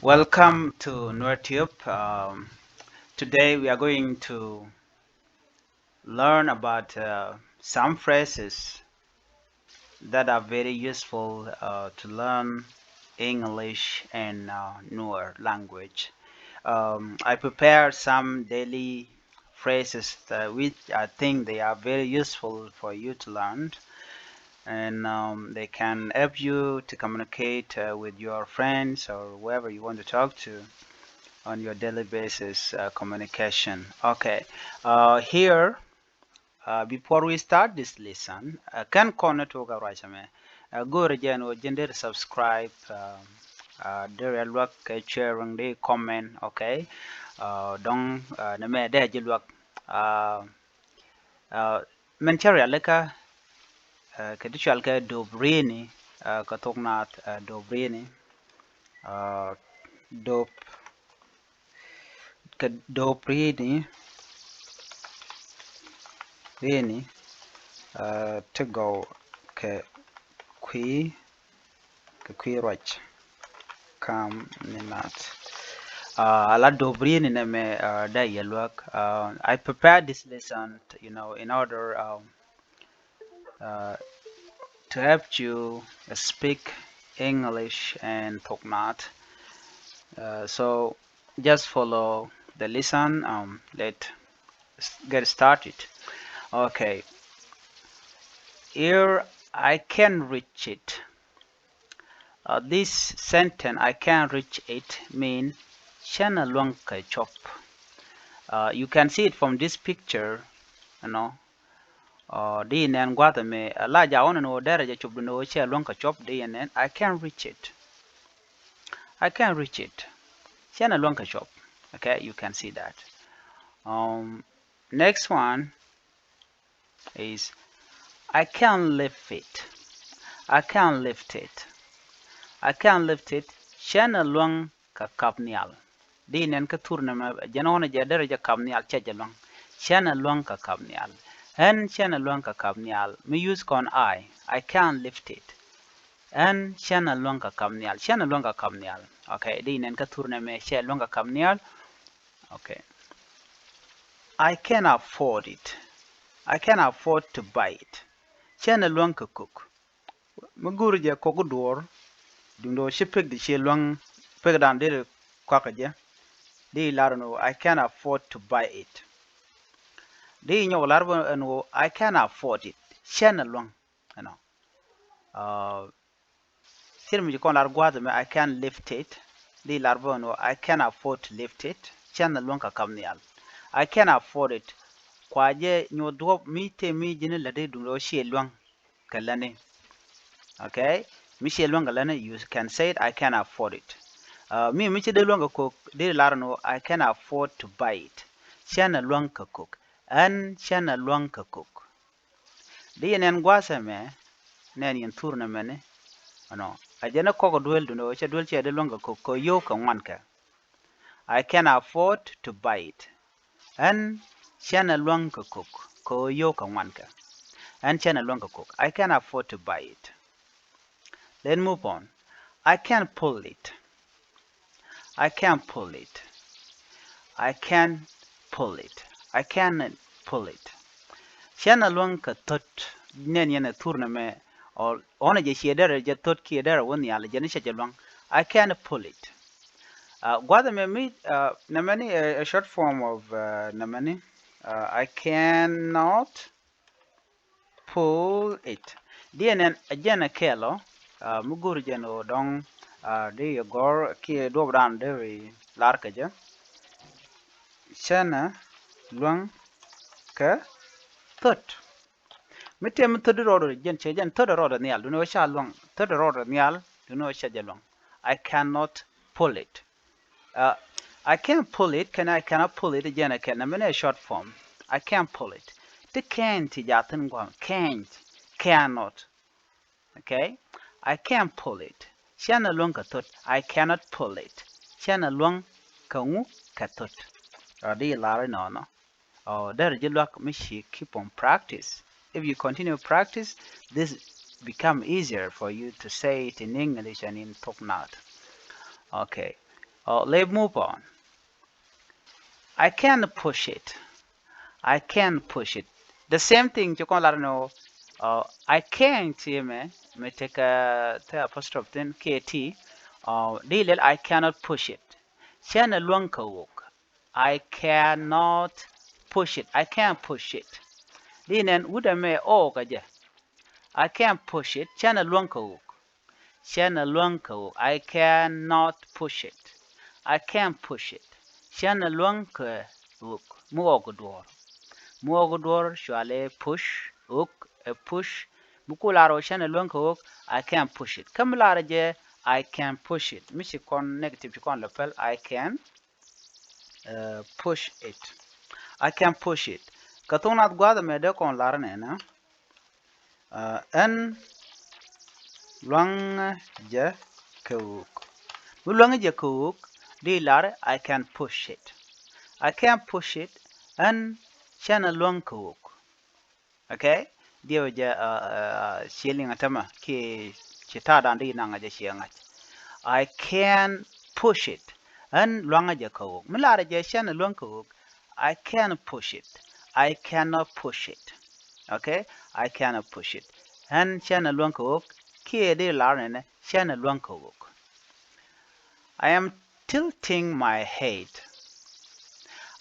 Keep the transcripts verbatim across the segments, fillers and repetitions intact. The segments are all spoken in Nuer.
Welcome to NuerTube. Um, today we are going to learn about uh, some phrases that are very useful uh, to learn English and uh, Nuer language. Um, I prepared some daily phrases that which I think they are very useful for you to learn, and um, they can help you to communicate uh, with your friends or whoever you want to talk to on your daily basis uh, communication. Okay, uh, here uh, before we start this lesson, uh, kɛn kɔn ni tuɔk a ruac ɛmɛ. Uh, go̱o̱rɛ jɛn ɣöö ji̱n deri subscribe, uh, uh, deri a luäk kɛ sharing, deri comment, okay? Uh, dɔ̱ŋ uh, ni mɛ dee ji̱ luäk. Uh, uh, min cä rialikä uh, kɛ ti cual kɛ Dobrieni uh, kɛ thok Naath uh, Dobrieni. Uh, Dop kɛ Dobrieni, Rieni uh, ti gɔw kɛ kui̱ kɛ kui̱ ruac kam ni Naath. Uh, ala Dobrieni nɛmɛ uh, dee yɛ luäk. Uh, I prepared this lesson, you know, in order um, uh, to help you speak English and thok Naath. Uh, so just follow the lesson. Um, let get started. Okay. Here I can reach it. Uh, this sentence, I can reach it, mean cä nɛ luäŋ kɛ cop. Uh, you can see it from this picture, you know. Uh, di nɛn gua̱th ɛmɛ, uh, la ja wä nɛn ɣöö derɛ jɛ cop dundɛ ɣöö cɛ luäŋ kɛ cop, di nɛn, I can reach it. I can reach it. Cä nɛ luäŋ kɛ cop. Okay, you can see that. Um, next one is I can lift it. I can lift it. I can lift it. Cä nɛ luäŋ kɛ kap nhial. Di nɛn kä thur nɛmɛ, jɛn ɣɔn jɛ derɛ jɛ kap nhial, cä jɛ luäŋ. Cä nɛ luäŋ kɛ kap nhial. Ɣän cä nɛ luäŋ kɛ kap nhial. Mi use kɔn I. I can lift it. Ɣän cä nɛ luäŋ kɛ kap nhial. Cä nɛ luäŋ kɛ kap nhial. Okay, di nɛn kä thur nɛmɛ, cä luäŋ kɛ kap nhial. Okay. I can afford it. I can afford to buy it. Cä nɛ luäŋ kɛ kök. Mi go̱o̱ri jɛ kök duɔ̱ɔ̱r, duundɛ ɣöö ci pek di ci luäŋ, pekdan deri kɔakɛ jɛ. Di lar ɛn ɣöö I can afford to buy it. Di nyɔk lar bä ɛn ɣöö I can afford it. Cä nɛ luäŋ, you know. Uh, thil mi ci kɔn lar gua̱a̱th ɛmɛ, I can lift it. Di lar bä ɛn ɣöö I can afford to lift it. Cä nɛ luäŋ kɛ kap nhial. I can afford it. Kua jɛ nyuɔth duɔ̱ɔ̱p mi tëë mi ji̱n lätdi duundɛ ɣöö ci luäŋ kɛ lätni. Okay? Mi ci luäŋ kɛ lätni, you can say it, I can afford it. Uh, mi, mi ci dee luäŋ kɛ kök, di lar ɛn ɣöö I can afford to buy it. Cä nɛ luäŋ kɛ kök. Ɣän cä nɛ luäŋ kɛ kök. Di yɛ nɛn gua̱a̱th ɛmɛ, nɛn yɛn thur nɛmɛni. Ɛnɔ, a jɛn ɛ kɔk ɛ duel duundɛ ɣöö cɛ duel cɛ dee luäŋ kɛ kök, kɛ yio̱w kɛ ŋuankɛ. I can afford to buy it. Ɣän cä nɛ luäŋ kɛ kök, kɛ ɣöö yio̱w kɛ ŋuankɛ. Ɣän cä nɛ luäŋ kɛ kök. I can afford to buy it. Let's move on. I can pull it. I can pull it. I can pull it. I can pull it. Cä nɛ luäŋ kɛ thöt. Nɛn yɛn ɛ thur nɛmɛ. Ɔ, ɣɔnɛ jɛ ciɛ derɛ jɛ thöt kiɛ derɛ wä nhial, jɛn cä jɛ luäŋ. I can pull it. Uh, gua̱th ɛmɛ mi, uh, nɛmɛni, a, a short form of, uh, nɛmɛni. Uh, I cannot pull it. Di ɛ nɛn ɛ jɛn ɛ kɛl ɔ, uh, mi go̱o̱ri jɛn ɣöö dɔ̱ŋ, uh, di yɛ gɔ̱r kiɛ duɔ̱ɔ̱pdan deri lar kɛ jɛ. Cä nɛ luäŋ kɛ thöt. Mi tëë mi thöt di rɔɔdɛ jɛn, cɛ jɛn thöt rɔɔdɛ nhial, duundɛ ɣöö ca luäŋ, thöt rɔɔdɛ nhial, duundɛ ɣöö cä jɛ luäŋ. I cannot pull it. Uh, I can't pull it, kɛnɛ I cannot pull it, jɛn ɛ kɛl, nɛmɛni ɛ short form. I can't pull it. Ti can't ti jathin gua̱a̱th, can't, cannot. Okay? I can't pull it. Cä nɛ luäŋ kɛ thöt. I cannot pull it. Cä nɛ luäŋ kɛ ŋu? Kɛ thöt. Ɔ, di lar inɔnɔ. Ɔ, derɛ ji̱ luäk mi ci keep on practice. If you continue practice, this become easier for you to say it in English and in thok Naath. Okay. Oh, let's move on. I can't push it. I can't push it. The same thing, ci kɔn lar ni, uh, I can't, ci mɛ, mɛ tek, uh, te apostrophe thin, K T, uh, di lel I cannot push it. Cɛ nɛ luäŋ kɛ wuk. I cannot push it. I can't push it. Di nɛn wut ɛmɛ o kɛ jɛ. I can't push it. Cɛ nɛ luäŋ kɛ wuk. Cɛ nɛ luäŋ kɛ wuk. I cannot push it. I can't push it. Cɛ nɛ luäŋ kɛ wuk. Mi ɣɔk duɔr. Mi ɣɔk duɔr cuali push, wuk, ɛ push. Mi ku lar ɣɔk cɛ nɛ luäŋ kɛ wuk. I can't push it. Kä mi lar jɛ I can push it. Mi ci kɔn negative ci kɔn lɛ pɛl. I can, uh, push it. I can push it. Kä thok nath gua̱a̱th ɛmɛ dee kɔn lar nɛnɛ. Uh, ɛn luaŋ jɛ kɛ wuk. Mi luaŋ jɛ kɛ wuk, di lar I can push it. I can push it. Ɛn cɛ nɛ luaŋ kɛ wuk. Okay? Diɛ wä jɛ, uh, uh, ciɛ liŋ a tämɛ kiɛ ci ta̱a̱ da̱a̱n di naŋ a jɛ ciɛ ŋa̱c. I can push it. Ɛn luaŋ jɛ kɛ wuk. Mi lar jɛ cɛ nɛ luaŋ kɛ wuk. I can push it. I cannot push it. Okay? I cannot push it. Ɛn cɛ nɛ luäŋ kɛ wuk. Kiɛ di lar nɛnɛ cɛ nɛ luäŋ kɛ wuk. I am tilting my head.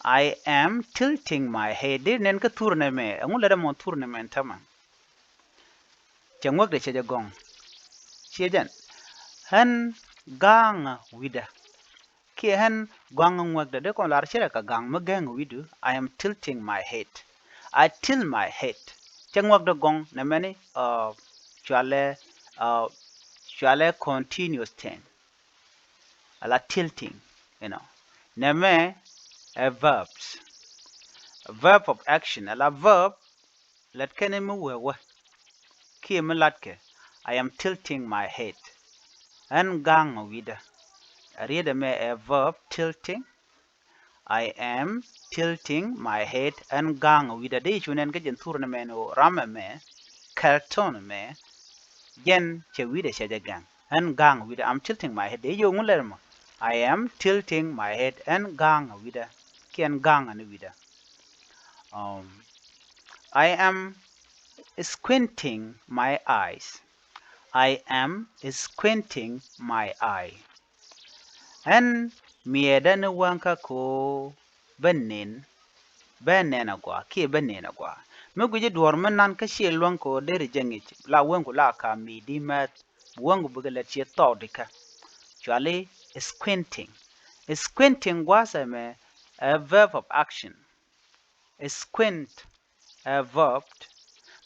I am tilting my head. Di nɛn kä thur nɛmɛ. Ɛŋu lɛ dɛ mɔ thur nɛmɛ tämɛ. Cɛ ŋuäkdɛ cɛ jɛ gɔŋ. Ciɛ jɛn. Ɣän ga̱a̱ŋ wi̱dä. Kiɛ ɣän gɔaŋ ŋuäkdɛ dee kɔn lar cirɛ kɛ ga̱a̱ŋ mi gɛŋ wi̱du. I am tilting my head. I tilt my head. Cɛ ŋuäkdɛ gɔŋ nɛ mɛni, uh, cualɛ, uh, cualɛ continuous tense. Ala tilting, you know. Nɛ mɛ ɛ verbs. Verb of action. Ala verb lät kɛn mi wee wee. Kiɛ mi latkɛ. I am tilting my head. Ɣän ga̱a̱ŋ wi̱dä. A riet ɛmɛ ɛ verb tilting. I am tilting my head. Ɣän ga̱a̱ŋ wi̱dä. Dee cu nɛn kä jɛn thur ni mɛn ɣöö ram ɛmɛ, kɛl tɔn ɛmɛ, jɛn cɛ wi̱dä cɛ jɛ gɛŋ. Ɣän ga̱a̱ŋ wi̱dä. I'm tilting my head. Dee yio̱w ŋun lɛr mɔ. I am tilting my head. Ɣän ga̱a̱ŋ wi̱dä. Kiɛ ɣän ga̱a̱ŋ ni wi̱dä. Um, I am squinting my eyes. I am squinting my eye. Ɣän miɛɛdä ni wäŋkä kɛ ɣöö bä nɛn, bä nɛn a gɔaa kiɛ bä nɛn a gɔaa. Mi guici duɔ̱ɔ̱r mi nan kä ciɛ luäŋ kɛ ɣöö deri jɛ ŋic la wäŋku la ka mi̱i̱di mɛth. Wäŋku bikɛ lät ciɛ thɔɔk dikä. Cuali squinting. Squinting gua̱a̱th ɛmɛ ɛ verb of action. Squint ɛ verb.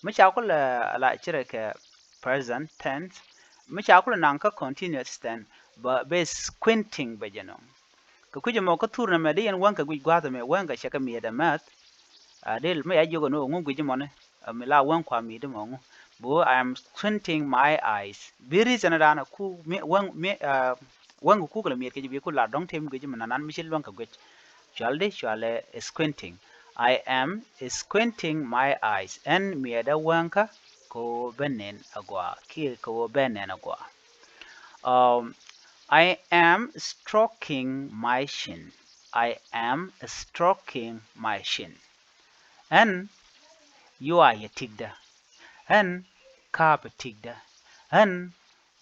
Mi ca kulɛ la cirɛ kɛ present tense. Mi ca kulɛ naŋ kä continuous tense bɛ, bɛ squinting bɛ jɛ nɔŋ. Kɛ kui̱c ɛmɔ kä thur nɛmɛ di yɛn wäŋkɛ guic gua̱a̱th ɛmɛ wäŋkɛ cɛ kɛ miɛɛdɛ mɛth. A, dee mi ya jiök ɛn ɣöö ŋu guic ɛmɔni. A, mi la wäŋ kua mi̱i̱t ɛmɔ ŋu. Bi ɣöö I am squinting my eyes. Bi reason dan ku mi, wäŋ mi, a, wäŋ ku kukɛ lɛ miɛt kɛ ji̱ bi ku la dɔ̱ŋ tëë mi guic mi nanan mi ci luäŋ kɛ guic. Cual di cualɛ squinting. I am squinting my eyes. Ɣän miɛɛdä wäŋkä kɛ ɣöö bä nɛn a gɔaa kiɛ kɛ ɣöö bä nɛn a gɔaa. Um, I am stroking my chin. I am stroking my chin. Ɣän yuayɛ ti̱kdä. Ɣän ka̱a̱pɛ ti̱kdä. Ɣän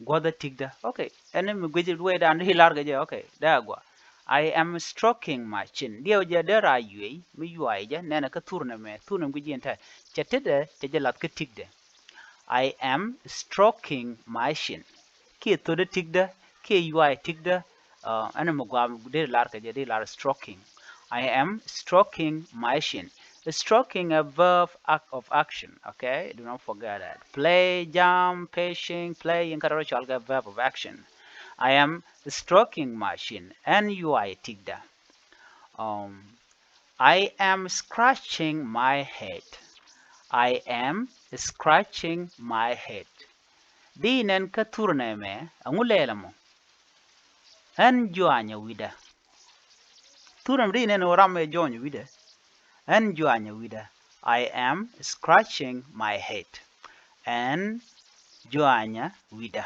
guɔ̱thä ti̱kdä. Okay. Ɛn mi guic wee dan di lar kɛ jɛ. Okay. Dee a gɔaa. I am stroking my chin. Diɛw jɛ dee raa yuey mi yuay jɛ nɛnɛ kä thur nɛmɛ. Thur nɛmɛ guic jiɛn tɛ. Cɛ tetdɛ cɛ jɛ lath kä ti̱kdɛ. I am stroking my chin. Kiɛ thotdä ti̱kdä kiɛ yuay ti̱kdä. Uh, ɛn mi gɔaa dee lar kɛ jɛ di lar stroking. I am stroking my chin. Stroking a verb ac-, of action. Okay, do not forget that. Play, jump, fishing, playing, kä rɔ cɔal kɛ verb of action. I am stroking my chin. Ɣän yuay ti̱kdä. Um, I am scratching my head. I am scratching my head. Di nɛn kä thur nɛmɛ, ɛŋu lɛl ɛmɔ? Ɣän juanyɛ wi̱dä. Thur nɛmɛ di nɛn ɣöö ram ɛ juanyɛ wi̱dä. Ɣän juanyɛ wi̱dä. I am scratching my head. Ɣän juanyɛ wi̱dä.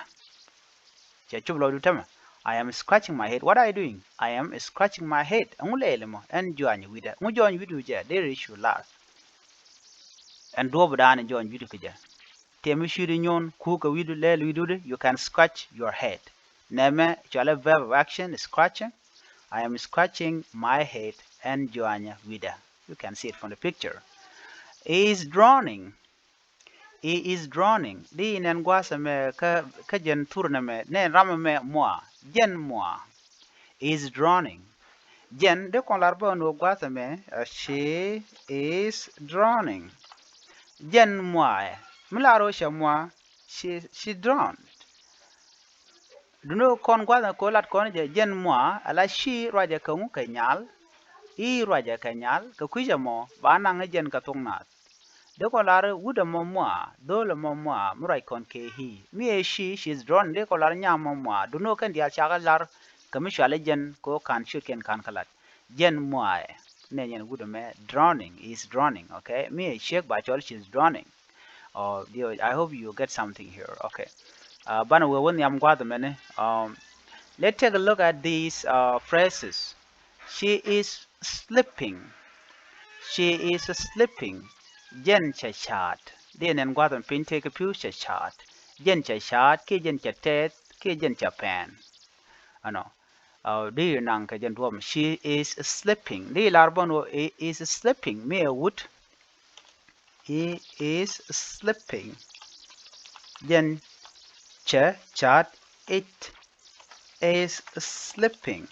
Cɛ cop lɔcdu tämɛ. I am scratching my head. What are you doing? I am scratching my head. Ɛŋu lɛɛli mɔ? Ɛn jɔany wi̱dä. Ɛŋu jɔany wi̱du jɛ? Deri cu lar. Ɛn duɔ̱ɔ̱p dan jɔany wi̱du kɛ jɛ. Tëë mi cui̱di nyuɔ̱n kukɛ wi̱du lɛɛli wi̱du di, you can scratch your head. Nɛmɛ cualɛ verb of action, scratching. I am scratching my head. Ɛn jɔanyä wi̱dä. You can see it from the picture. He is drowning. He is drowning. Di nɛn gua̱a̱th ɛmɛ kä, kä jɛn thur nɛmɛ, nɛn ram ɛmɛ mua. Jɛn mua. He is drowning. Jɛn di kɔn lar bä ni wä gua̱a̱th ɛmɛ, uh, she is drowning. Jɛn mua ɛ. Mi lar wä cɛ mua, she, she drowned. Duni kɔn gua̱th kɛ lat kɔn jɛ jɛn mua, ala she ruacɛ kɛ ŋu? Kɛ nyal. He ruacɛ kɛ nyal, kɛ kui̱cɛ mɔ ba naŋ jɛn kɛ thok naath. Dee kɔn lar wut ɛmɔ mua, dhol ɛmɔ mua, mi ruac kɔn kɛ he. Mi ɛ she, she is drowned, dee kɔn lar nyam ɛmɔ mua. Duni kɛn diaal cakɛ lar kɛ mi cuali jɛn kɛ ɣöö ka̱n ciötkiɛn ka̱n kɛ lat. Jɛn mua ɛ. Nɛ nyɛn wut ɛmɛ drowning, he is drowning, okay? Mi ɛ ciek ba cɔl she is drowning. Oh, I hope you get something here. Okay. Uh, banɛ wee wä nhiam gua̱a̱th mɛni. Um, let's take a look at these, uh, phrases. She is sleeping. She is sleeping. Jɛn cɛ ca̱a̱t. Di nɛn gua̱a̱th mɛ piny tëëkɛ pi̱w, cɛ ca̱a̱t. Jɛn cɛ ca̱a̱t, kiɛ jɛn cɛ tɛth, kiɛ jɛn cɛ pɛn. Ɛnɔ. Uh, di naŋ kɛ jɛn duɔ̱ɔ̱p mɛ. She is sleeping. Di lar bä ni wä, he is sleeping. Mi ɛ wut. He is sleeping. Jɛn cɛ ca̱a̱t, it is sleeping.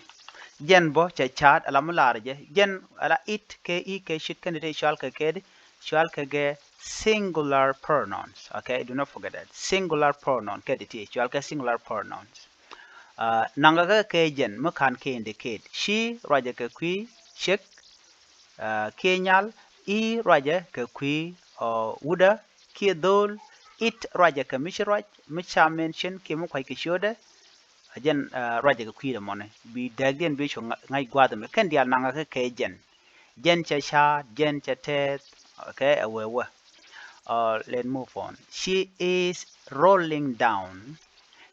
Jɛn bä cɛ ca̱a̱t, ala mi lar jɛ. Jɛn ala it kɛ i kɛ cit kɛn ti cual kɛ kɛ di, cual kɛ gɛ singular pronouns. Okay, do not forget that. Singular pronoun kɛ di ti cual kɛ singular pronouns. Uh, naŋ kɛ kɛ jɛn mi ka̱n kɛ indicate. She ruacɛ kɛ kui̱ ciek, uh, kiɛ nyal. He ruacɛ kɛ kui̱, uh, wutdä kiɛ dhol. It ruacɛ kɛ mi ci ruac, mi ca mention kiɛ mi kuac kɛ ciötdɛ. Ɛ jɛn, uh, ruacɛ kɛ kui̱dɛ mɔni. Bi dääkdiɛn bi cu ŋa̱c gua̱a̱th ɛmɛ. Kɛn diaal naŋ kɛ kɛ jɛn. Jɛn cɛ ca̱a̱t, jɛn cɛ tɛth. Okay, ɛ wee wee. Uh, let's move on. She is rolling down.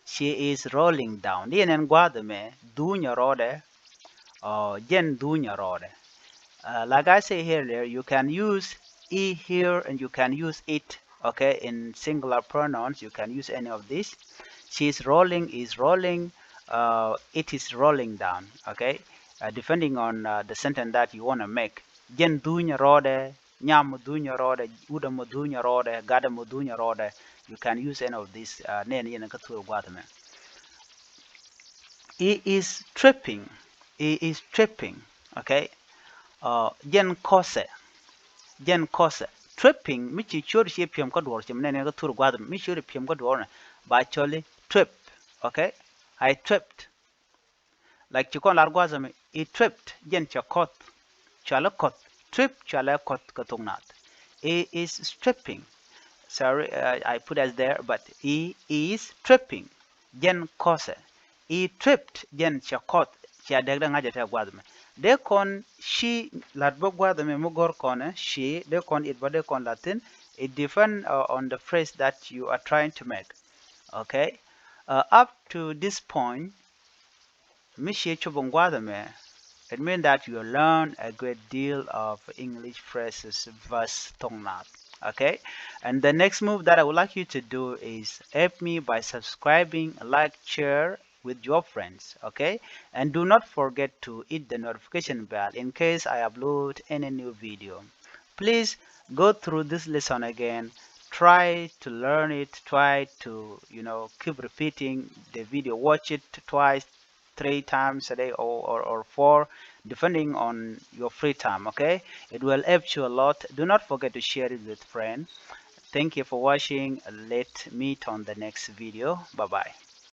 She is rolling down. Di nɛn gua̱a̱th ɛmɛ, dhunyɛ rɔɔdɛ. Uh, jɛn dhunyɛ rɔɔdɛ. Uh, like I say earlier, you can use he here and you can use it, okay, in singular pronouns. You can use any of this. She is rolling, is rolling, uh, it is rolling down, okay, uh, depending on, uh, the sentence that you want to make. Jɛn dhunyɛ rɔɔdɛ, nyam mɔ dhunyɛ rɔɔdɛ, wut ɛmɔ dhunyɛ rɔɔdɛ, gat ɛmɔ dhunyɛ rɔɔdɛ. You can use any of this, uh, nɛn yɛn kä thur gua̱a̱th ɛmɛ. He is tripping. He is tripping. Okay. Uh, jɛn kɔsɛ. Jɛn kɔsɛ. Tripping, mi ci ciöt ci piɛm kä duɔr, ci mi nɛn kä thur gua̱a̱th ɛmɛ, mi ciöt piɛm kä duɔr nɛ, ba cɔl i̱ trip. Okay. I tripped. Like ci kɔn lar gua̱a̱th ɛmɛ, he tripped, jɛn cɛ kɔth. Cualɛ kɔth. Trip cualɛ kɔth kɛ thok naath. He is tripping. Sorry, uh, I put S there, but he is tripping. Jɛn kɔsɛ. He tripped, jɛn cɛ kɔth. Cɛ dɛk dɛ ŋa̱cɛ tɛ gua̱a̱th ɛmɛ. Dee kɔn ci lat bä gua̱a̱th ɛmɛ mi gɔ̱r kɔn ɛ, ci, dee kɔn it bä dee kɔn lat thi̱n. It depend, uh, on the phrase that you are trying to make. Okay? Uh, up to this point, mi ci cop in gua̱a̱th ɛmɛ, it means that you learn a great deal of English phrases, verbs, thok naath. Okay? And the next move that I would like you to do is help me by subscribing, like, share with your friends. Okay? And do not forget to hit the notification bell in case I upload any new video. Please go through this lesson again. Try to learn it. Try to, you know, keep repeating the video. Watch it twice, three times a day, or, or, or four, depending on your free time, okay? It will help you a lot. Do not forget to share it with friends. Thank you for watching. Let meet on the next video. Bye-bye.